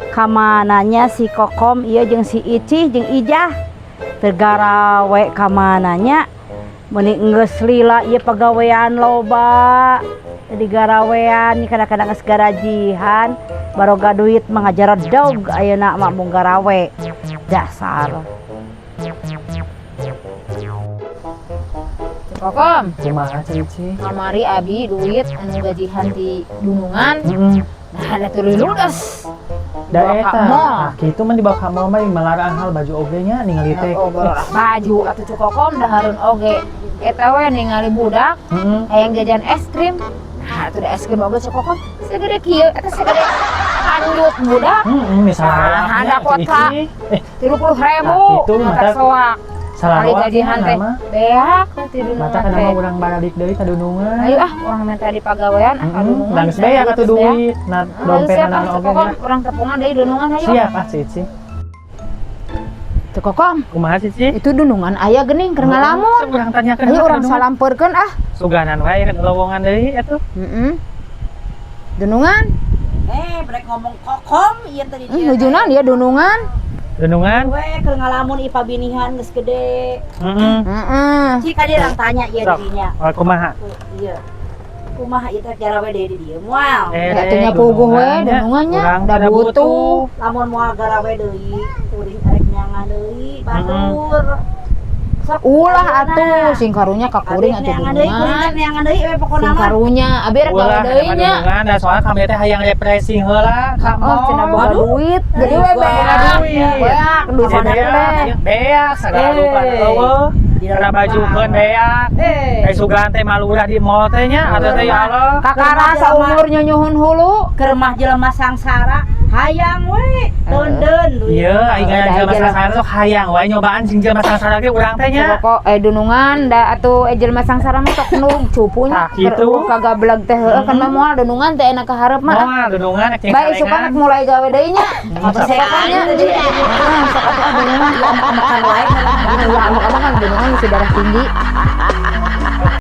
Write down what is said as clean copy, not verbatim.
Kamananya si Kokom ieu jeung si Ici jeung Ijah teu garawe kamananya, meuni geus lila ieu pagawean loba jadi garawean. Kadang-kadang geus garajihan, baroga duit mah ngajaredog. Ayeuna mah mung garawe dasar. Kokom, Kumaha, Cici? Kamari abi duit anu gajihan di dunungan. Nah, ada tuh ludes. Da Dibawa ka eta. mall. Nah, kitu mah dibawa ka mall mah malarang hal baju oge nya ningali teh. Oh, baju atuh, Ceu Kokom, dahareun oge. Eta we ningali budak hayang jajan es krim. Nah, atuh da es krim oge, Ceu Kokom, segede kieu eta segede kanjut budak. Heeh, misalnya Nah, ada kota. Eh, 30.000. Nah, kitu, mata mata- soak. Salah Kali gajihan teh beak ti dunungan Mata kana teh. Mah urang balik deui ka dunungan. Ayo ah, urang minta di pagawean ah ka dunungan. Dan geus beak atuh duit. Nah, dompet siap ah, naon Ceu oge Kokom, nya. Urang tepungan deui dunungan, ayo. Siap ah, Cici. Ceu Kokom, Kumaha, Cici? Itu dunungan aya geuning keur ngalamun. Sok urang tanyakeun Ayo ka urang dunungan. salampeurkeun ah. Suganan wae kan lowongan deui atuh. Heeh. Dunungan. Eh, brek ngomong Kokom ieu tadi. Hujunan ya dunungan. Dunungan. We keur ngalamun ieu pabinihan geus gede. Heeh. Heeh. Cik ka urang tanya ieu Sok. Dirinya. Oh, kumaha? Iya. Kumaha ieu teh garawe deui di dieu moal? Eh, Ya atuh nya puguh we dunungannya. Dunungannya Urang da pada butuh. Lamun moal garawe deui, kuring arek neangan deui batur. Sok Ulah ayeuna. Atuh sing karunya ka kuring atuh Neangan deui, kuring dunungan. teh neangan deui we pokona Sing mah. karunya abi rek gawe Ulah deui nya. dunungan da soalnya kami teh hayang refreshing heula ka Oh, cenah mall. boga duit. Jadi we beak. Duit. Beak duit Jadi teh. beak, beak segala Eh. rupa eueuh. Kana bajukeun beak. Eh. Eh, sugan teh malurah di mall teh nya atuh teh, ya Allah. Kakara saumur nyonyuhun hulu. Keur mah jelema sangsara hayang we deundeun duit. Iya, aing Da, jelema jelema- sangsara sok hayang wae nyobaan sing jelema sangsara ge urang teh nya. Pokok dunungan da atuh jelema sangsara mah sok nurung cupunya. Tah, kitu. Kagableg teh heueuh kan mah moal dunungan teh enak ka hareup mah. Moal dunungan rek jeung Bae suka salengan. Mulai gawe deui nya. Sok. Pokoknya heeh, sok atuh ah dunungan. Makan wae. Ulah ambek-ambek kan dunungan masih darah tinggi.